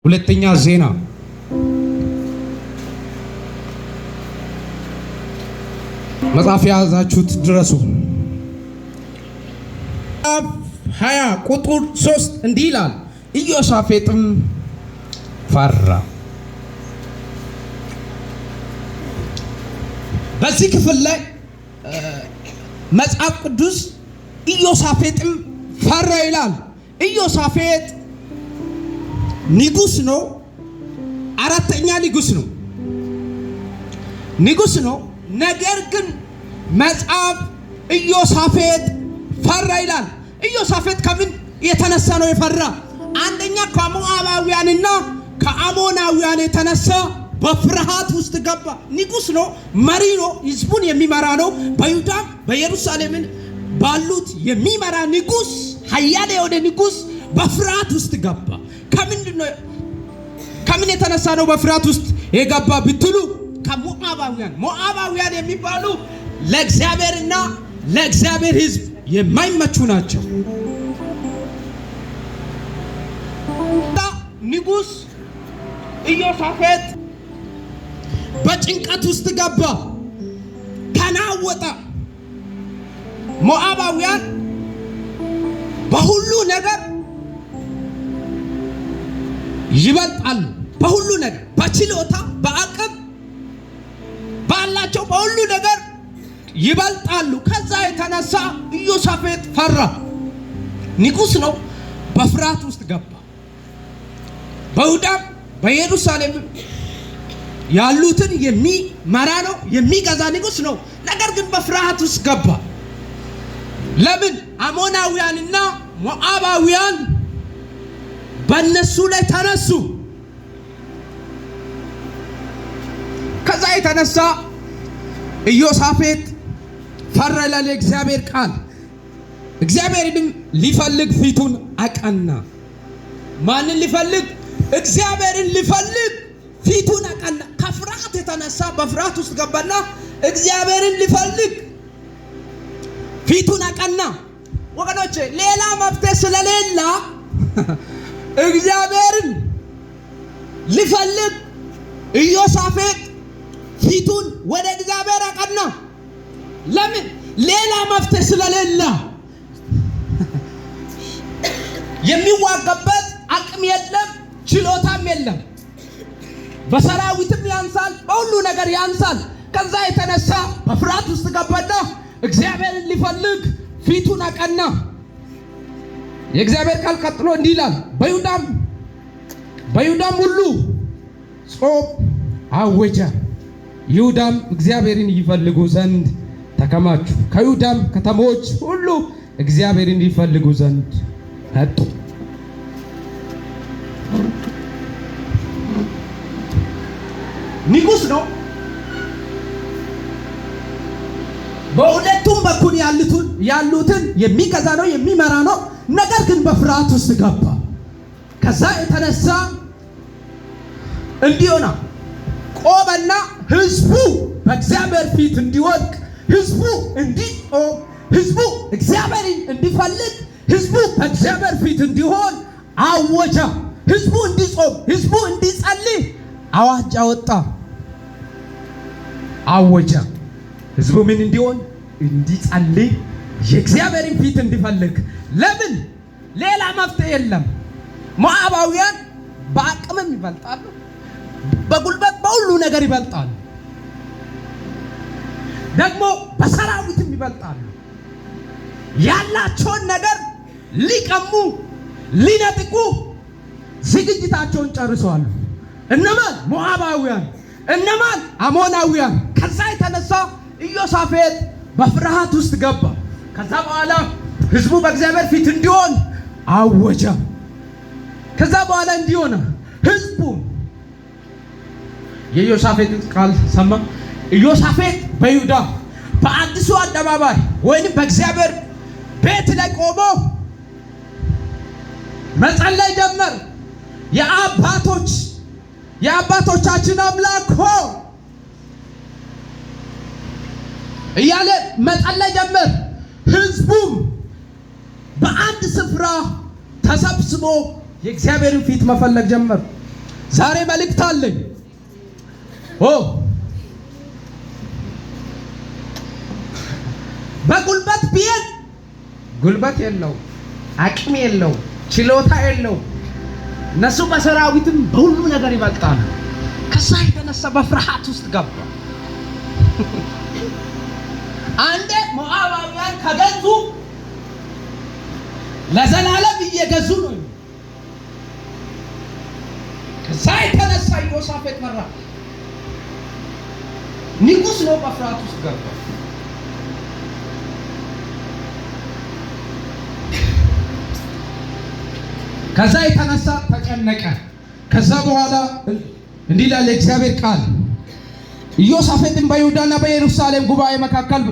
ሁለተኛ ዜና መጽሐፍ የያዛችሁት ድረሱ። ምዕራፍ 20 ቁጥር 3 እንዲህ ይላል፣ ኢዮሳፌጥም ፈራ። በዚህ ክፍል ላይ መጽሐፍ ቅዱስ ኢዮሳፌጥም ፈራ ይላል። ኢዮሳፌጥ ንጉስ ነው። አራተኛ ንጉስ ነው። ንጉስ ነው። ነገር ግን መጽሐፍ ኢዮሳፌጥ ፈራ ይላል። ኢዮሳፌጥ ከምን የተነሳ ነው የፈራ? አንደኛ ከሞዓባውያንና ከአሞናውያን የተነሳ በፍርሃት ውስጥ ገባ። ንጉስ ነው፣ መሪ ነው፣ ህዝቡን የሚመራ ነው። በይሁዳም በኢየሩሳሌምን ባሉት የሚመራ ንጉስ፣ ኃያል የሆነ ንጉስ በፍርሃት ውስጥ ገባ። ከምን የተነሳ ነው በፍርሃት ውስጥ የገባ ብትሉ ከሞዓባውያን። ሞዓባውያን የሚባሉ ለእግዚአብሔርና ለእግዚአብሔር ሕዝብ የማይመቹ ናቸው። ንጉስ ኢዮሳፌጥ በጭንቀት ውስጥ ገባ፣ ተናወጠ። ሞዓባውያን በሁሉ ነገር ይበልጣሉ። በሁሉ ነገር፣ በችሎታ፣ በአቅም ባላቸው በሁሉ ነገር ይበልጣሉ። ከዛ የተነሳ ኢዮሳፌጥ ፈራ። ንጉስ ነው፣ በፍርሃት ውስጥ ገባ። በይሁዳም በኢየሩሳሌም ያሉትን የሚመራ ነው፣ የሚገዛ ንጉስ ነው። ነገር ግን በፍርሃት ውስጥ ገባ። ለምን? አሞናውያንና ሞዓባውያን በእነሱ ላይ ተነሱ። ከዛ የተነሳ ኢዮሳፌጥ ፈራ ይላል የእግዚአብሔር ቃል። እግዚአብሔርንም ሊፈልግ ፊቱን አቀና። ማንን ሊፈልግ? እግዚአብሔርን ሊፈልግ ፊቱን አቀና። ከፍርሃት የተነሳ በፍርሃት ውስጥ ገባና እግዚአብሔርን ሊፈልግ ፊቱን አቀና። ወገኖቼ ሌላ መፍትሄ ስለሌላ እግዚአብሔርን ሊፈልግ ኢዮሳፌጥ ፊቱን ወደ እግዚአብሔር አቀና። ለምን? ሌላ መፍትሄ ስለሌለ። የሚዋጋበት አቅም የለም፣ ችሎታም የለም። በሰራዊትም ያንሳል፣ በሁሉ ነገር ያንሳል። ከዛ የተነሳ በፍርሃት ውስጥ ገባና እግዚአብሔርን ሊፈልግ ፊቱን አቀና። የእግዚአብሔር ቃል ቀጥሎ እንዲህ ይላል፣ በይሁዳም ሁሉ ጾም አወጀ። ይሁዳም እግዚአብሔርን ይፈልጉ ዘንድ ተከማቹ። ከይሁዳም ከተሞች ሁሉ እግዚአብሔርን ይፈልጉ ዘንድ መጡ። ንጉስ ነው። በሁለቱም በኩል ያሉትን የሚገዛ ነው፣ የሚመራ ነው። ነገር ግን በፍርሃት ውስጥ ገባ። ከዛ የተነሳ እንዲሆና ቆመና ህዝቡ በእግዚአብሔር ፊት እንዲወድቅ፣ ህዝቡ እንዲቆም፣ ህዝቡ እግዚአብሔርን እንዲፈልግ፣ ህዝቡ በእግዚአብሔር ፊት እንዲሆን አወጀ። ህዝቡ እንዲጾም፣ ህዝቡ እንዲጸልይ አዋጅ አወጣ፣ አወጀ። ህዝቡ ምን እንዲሆን? እንዲጸልይ፣ የእግዚአብሔርን ፊት እንዲፈልግ። ለምን? ሌላ መፍትሄ የለም። ሞዓባውያን በአቅምም ይበልጣሉ፣ በጉልበት በሁሉ ነገር ይበልጣሉ፣ ደግሞ በሰራዊትም ይበልጣሉ። ያላቸውን ነገር ሊቀሙ ሊነጥቁ ዝግጅታቸውን ጨርሰዋል። እነማን? ሞዓባውያን። እነማን? አሞናውያን። ከዛ የተነሳ ኢዮሳፌጥ በፍርሃት ውስጥ ገባ። ከዛ በኋላ ህዝቡ በእግዚአብሔር ፊት እንዲሆን አወጀ። ከዛ በኋላ እንዲሆነ ህዝቡ የኢዮሳፌጥ ቃል ሰማ። ኢዮሳፌጥ በይሁዳ በአዲሱ አደባባይ ወይንም በእግዚአብሔር ቤት ላይ ቆሞ መጸለይ ጀመር። የአባቶቻችን አምላክ ሆይ እያለ መጸለይ ጀመር። ህዝቡም በአንድ ስፍራ ተሰብስቦ የእግዚአብሔርን ፊት መፈለግ ጀመር። ዛሬ መልእክት አለኝ። ኦ በጉልበት ቢሄድ ጉልበት የለው፣ አቅም የለው፣ ችሎታ የለው። እነሱ በሰራዊትም በሁሉ ነገር ይበልጣሉ። ከዛ የተነሳ በፍርሃት ውስጥ ገባ። አንዴ ሞዓባውያን ከገዙ ለዘላለም እየገዙ ነው። ከዛ የተነሳ ኢዮሳፍጥ መራ። ንጉሥ ነው፣ በፍርሃት ውስጥ ገባ። ከዛ የተነሳ ተጨነቀ። ከዛ በኋላ እንዲህ ይላል የእግዚአብሔር ቃል፣ ኢዮሳፍጥም በይሁዳና በኢየሩሳሌም ጉባኤ መካከል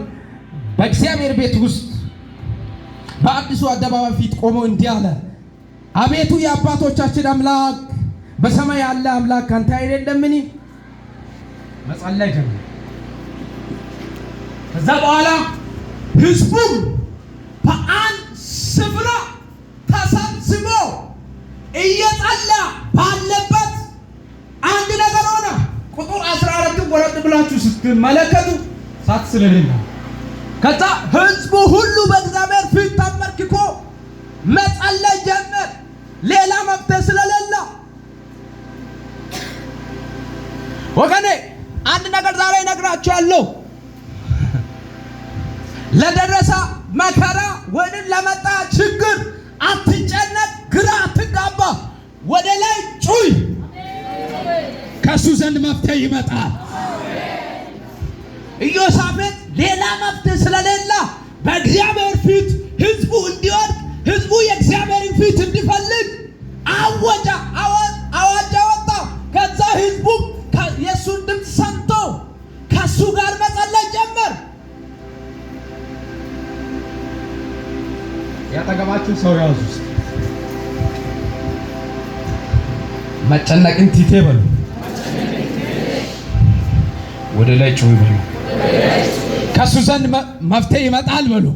በእግዚአብሔር ቤት ውስጥ በአዲሱ አደባባይ ፊት ቆሞ እንዲህ አለ፣ አቤቱ የአባቶቻችን አምላክ በሰማይ ያለ አምላክ አንተ አይደለምን? መጸለይ ጀመረ። ከዛ በኋላ ህዝቡም በአንድ ስፍራ ተሰብስቦ እየጸለየ ባለበት አንድ ነገር ሆነ። ቁጥር 14 ወረድ ብላችሁ ስትመለከቱ ሳት ስለሌለ ከዛ ህዝቡ ሁሉ በእግዚአብሔር ፊት ተንበርክኮ መጸለይ ጀመር። ሌላ መፍትሄ ስለሌለ ወገኔ አንድ ነገር ዛሬ እነግራችኋለሁ። ለደረሰ መከራ ወይም ለመጣ ችግር አትጨነቅ፣ ግራ አትጋባ። ወደ ላይ ጩይ፣ ከእሱ ዘንድ መፍትሄ ይመጣል። ኢዮሳፍጥ ሌላ መፍትሄ ስለሌለ በእግዚአብሔር ፊት ህዝቡ እንዲወድቅ፣ ህዝቡ የእግዚአብሔርን ፊት እንዲፈልግ አወጃ አዋጅ አወጣ። ከዛ ህዝቡ የእሱን ድምፅ ሰምቶ ከእሱ ጋር መጸለይ ጀመር። ያጠገባችሁ ሰው ያዙ ውስጥ መጨነቅን ቲቴ በሉ፣ ወደ ላይ ጩህ በሉ፣ ከእሱ ዘንድ መፍትሄ ይመጣል በሉ።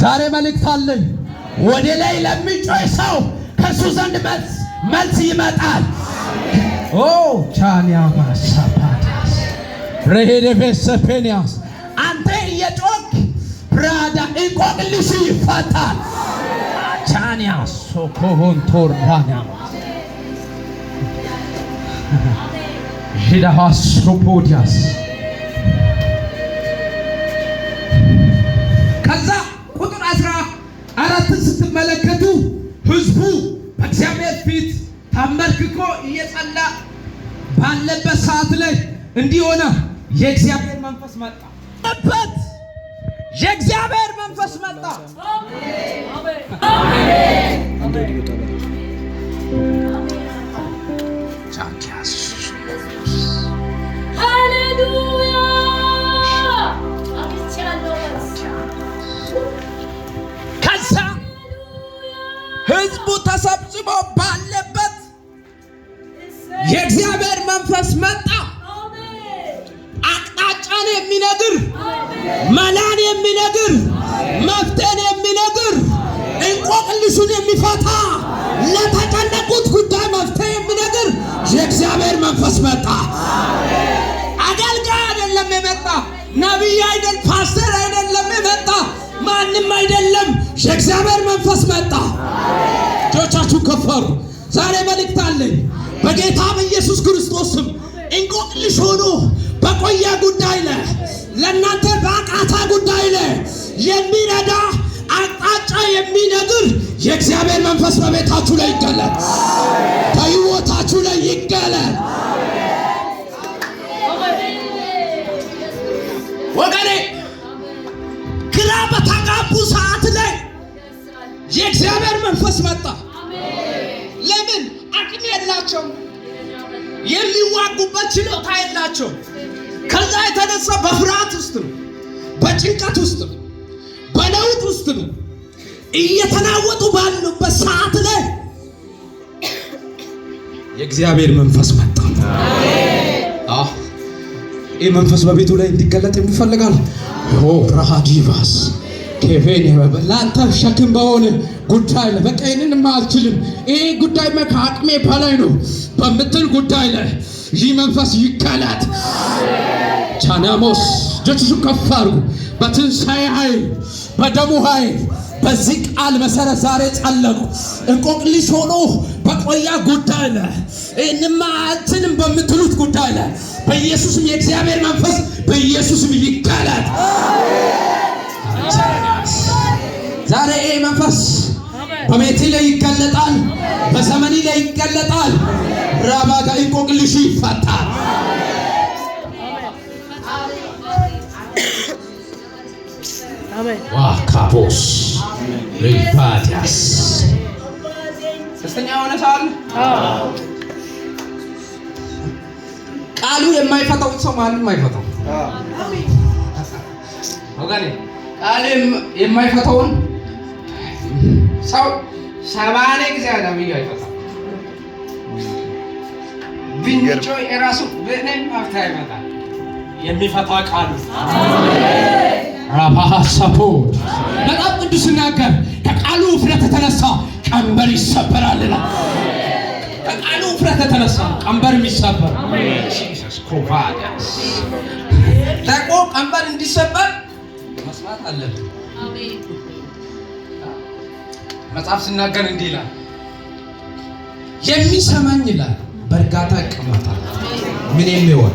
ዛሬ መልእክት አለኝ። ወደ ላይ ለሚጮህ ሰው ከእሱ ዘንድ መልስ ይመጣል። ኦ ቻኒያ ማሳፓታስ ረሄደፌሰፔንያስ አንተ እየጮክ ብራዳ እንቆቅልሽ ይፈታል። ቻኒያ ሶኮሆንቶራኒያ ዥዳሃሶፖዲያስ ከዛ ቁጥር 14ን ስትመለከቱ ህዝቡ በእግዚአብሔር ፊት ተንበርክኮ እየጸላ ባለበት ሰዓት ላይ እንዲህ ሆነ። የእግዚአብሔር መንፈስ መጣበት። የእግዚአብሔር መንፈስ መጣ። ከዛ ህዝቡ ተሰብስቦ ባለበት የእግዚአብሔር መንፈስ መጣ። አቅጣጫን የሚነግር፣ መላን የሚነግር፣ መፍትሄን የሚነግር፣ እንቆቅልሹን የሚፈታ፣ ለተጨነቁት ጉዳይ መፍትሄ የሚነግር የእግዚአብሔር መንፈስ መጣ። አገልጋይ አይደለም የመጣ፣ ነቢይ አይደል፣ ፓስተር አይደለም የመጣ፣ ማንም አይደለም። የእግዚአብሔር መንፈስ መጣ። እጆቻችሁ ከፈሩ። ዛሬ መልእክት አለኝ። በጌታ በኢየሱስ ክርስቶስ ስም እንቆቅልሽ ሆኖ በቆየ ጉዳይ ላይ፣ ለእናንተ በአቃታ ጉዳይ ላይ የሚረዳ፣ አቅጣጫ የሚነግር የእግዚአብሔር መንፈስ በቤታችሁ ላይ ይገለጥ፣ በሕይወታችሁ ላይ ይገለጥ። ወገኔ ግራ በተጋቡ ሰዓት ላይ የእግዚአብሔር መንፈስ መጣ። ለምን? አቅም የላቸውም፣ የሚዋጉበት ችሎታ የላቸውም። ከዛ የተነሳ በፍርሃት ውስጥ ነው፣ በጭንቀት ውስጥ ነው፣ በለውጥ ውስጥ ነው። እየተናወጡ ባሉበት ሰዓት ላይ የእግዚአብሔር መንፈስ መጣ። አዎ፣ ይህ መንፈስ በቤቱ ላይ እንዲገለጥ ይፈልጋል። ኦ ብራሃዲቫስ ኬቬን ለአንተ ሸክም በሆነ ጉዳይ ላይ፣ በቃ ይህንንማ አልችልም፣ ይህ ጉዳይ ከአቅሜ በላይ ነው በምትል ጉዳይ ላይ ይህ መንፈስ ይገለጥ። ቻናሞስ እጆቻችሁን ከፍ አድርጉ። በትንሣኤ ኃይል፣ በደሙ ኃይል፣ በዚህ ቃል መሰረት ዛሬ ጸለቁ። እንቆቅልሽ ሆኖ በቆያ ጉዳይ ላይ፣ ይህንማ አልችልም በምትሉት ጉዳይ ላይ በኢየሱስም የእግዚአብሔር መንፈስ በኢየሱስም ይገለጥ። ዛሬ ይሄ መንፈስ በቤቴ ላይ ይገለጣል፣ በዘመኔ ላይ ይገለጣል። ራባጋ እንቆቅልሹ ይፈታል። ዋካፖስ ሪፓቲያስ ደስተኛ የሆነ ሰው አለ? ቃሉ የማይፈታውን ሰው ማንም አይፈታው። ወገኔ፣ ቃሉ የማይፈታውን ሰው 80 ጊዜ ነብዩ አይፈታም። ብንጮ የራሱ ምንም መፍትሄ አይመጣም። የሚፈታ ቃሉ ራባሳፖ። መጽሐፍ ቅዱስ ሲናገር ከቃሉ ውፍረት የተነሳ ቀንበር ይሰበራል ይላል። ከቃሉ ውፍረት የተነሳ ቀንበር የሚሰበር። Jesus ኮቫዳስ ደግሞ ቀንበር እንዲሰበር መስማት አለብን። መጽሐፍ ሲናገር እንዲህ ይላል፣ የሚሰማኝ ይላል በእርጋታ ይቀመጣል። ምን የሚሆን?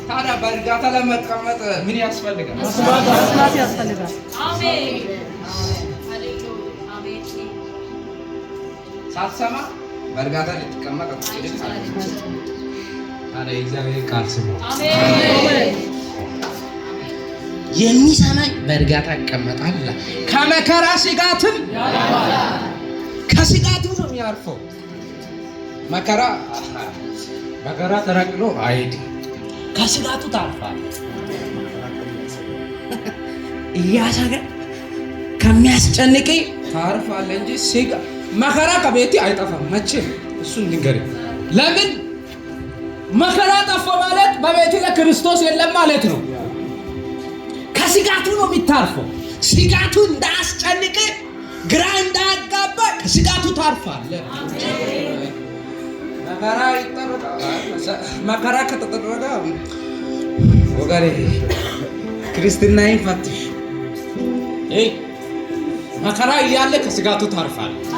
ታዲያ በእርጋታ ለመቀመጥ ምን ያስፈልጋል? መስማት ያስፈልጋል። ሳትሰማ በእርጋታ ልትቀመጥ አትችልም ማለት ነው። ታዲያ የእግዚአብሔር ቃል ስሙ። የሚሰማኝ በእርጋታ ይቀመጣል ይላል። ከመከራ ስጋትም፣ ከስጋቱ ነው የሚያርፈው። መከራ መከራ ተረቅሎ አይሄድም። ከስጋቱ ታርፋለህ። እያሰገ ከሚያስጨንቅ ታርፋለህ እንጂ ስጋ መከራ ከቤት አይጠፋም መቼም። እሱን ንገረኝ። ለምን መከራ ጠፋ ማለት በቤት ላይ ክርስቶስ የለም ማለት ነው። ከስጋቱ ነው የሚታርፈው። ስጋቱ እንዳያስጨንቅ፣ ግራ እንዳያጋባ ከስጋቱ ታርፋለህ። መከራ ይጠረጋል። መከራ ከተጠረገ ወገኔ ክርስትናዬን ፈትሽ። መከራ እያለ ከስጋቱ ታርፋለህ።